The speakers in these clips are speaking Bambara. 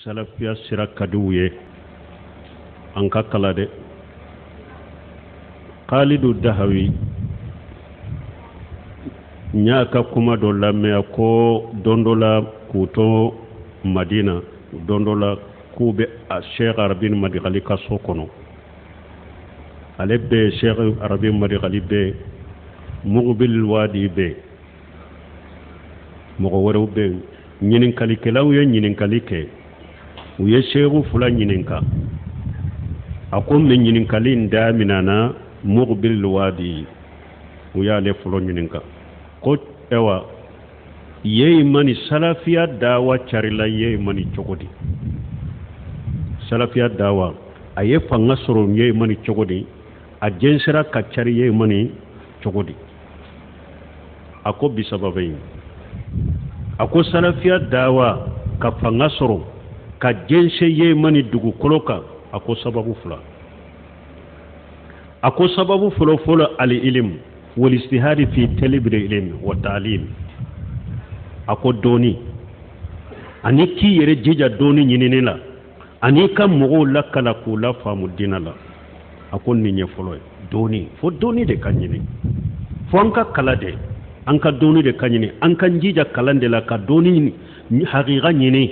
Salafiya sira ka di u ye, an ka kalan dɛ. Khalidu Dahawi, n y'a ka kuma dɔ lamɛn, a ko don dɔ la k'u to Madina, don dɔ la k'u bɛ a Sheikh Arabi Madikali ka so kɔnɔ. Ale bɛ Sheikh Arabi Madikali bɛ, Mugubil Wadi bɛ, mɔgɔ wɛrɛw bɛ yen. Ɲininkalikɛlaw ye ɲininkali kɛ, u ye seku fila ɲininka. A ko mɛ ɲininkali in daminɛna Mugubil Wadi, u y'ale fɔlɔ ɲininka ko ayiwa, Yemani salafiya dawa carila Yemani cogo di? Salafiya dawa a ye fanga sɔrɔ Yemani cogo di? A jɛnsɛra ka cari Yemani cogo di? A ko bisababayin, a ko salafiya dawa ka fanga sɔrɔ ka jɛnsɛn Yemani dugukolo kan, a ko sababu fila. A ko sababu fɔlɔ fɔlɔ, ali ilimu walistihadi fi talibil ilimi wa taalim. A ko dɔɔni ani k'i yɛrɛ jija dɔɔni ɲinini la ani ka mɔgɔw lakala k'u lafaamu diinɛ la. A ko nin ye fɔlɔ ye. Dɔɔni, fo dɔɔni de ka ɲini, fo an ka kalan de, an ka dɔɔni de ka ɲini, an ka jija kalan de la ka dɔɔni hakika ɲini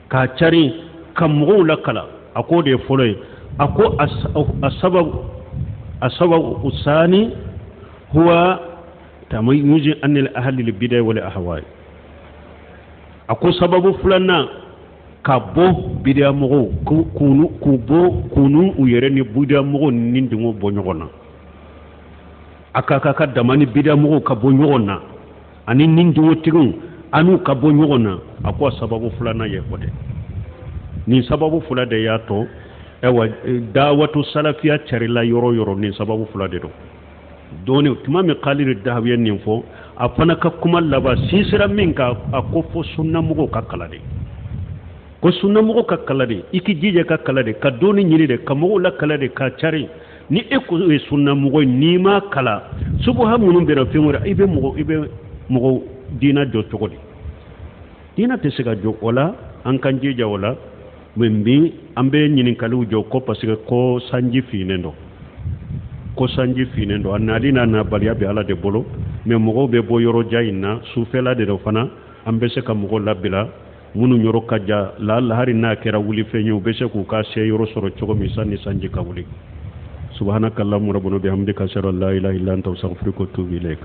k'a cari ka mɔgɔw lakala. A k'o de ye fɔlɔ ye. A ko a sababu sani huwa tamayuzi anil ahli bidai wal ahwai. A ko sababu filanan, ka bɔ bidiya mɔgɔw k'u bɔ k'u n'u u yɛrɛ ni bidiya mɔgɔw ni dingɛw bɔ ɲɔgɔn na. A ka ka dama ni bidiya mɔgɔw ka bɔ ɲɔgɔn na ani ni dingɛtigiw an'u ka bɔ ɲɔgɔn na. A ko a sababu filanan ye o de. Nin sababu fila de y'a to ayiwa dawatu salafiya carila yɔrɔ yɔrɔ. Nin sababu fila de don. Dɔɔni tuma min Khalid Dahawi ye nin fɔ, a fana ka kuma laban sinsira min kan, a ko fo sunnamɔgɔw ka kalan de, ko sunnamɔgɔw ka kalan de, i k'i jija ka kalan de, ka dɔɔni ɲini de, ka mɔgɔw lakala de, ka cari. Ni e ko ye sunnamɔgɔ ye, n'i ma kalan, subuha minnu bɛna fɛn wɛrɛ, i bɛ mɔgɔ diinɛ jɔ cogo di? Diinɛ tɛ se ka jɔ o la. An k'an jija o la. Mɛ bi an bɛ ɲininkaliw jɔ ko parce que ko sanji finnen don, ko sanji finnen don. A nali n'a nabaliya bɛ Ala de bolo. Mɛ mɔgɔw bɛ bɔ yɔrɔ jan in na, sufɛla de don fana. An bɛ se ka mɔgɔw labila minnu yɔrɔ ka jan la lahari, n'a kɛra wulifɛn ye, u bɛ se k'u ka se yɔrɔ sɔrɔ cogo min sanni sanji ka wuli. Subhanaka allahumma rabbana bihamdika, ashhadu an la ilaha illa anta, astaghfiruka wa atubu ilayk.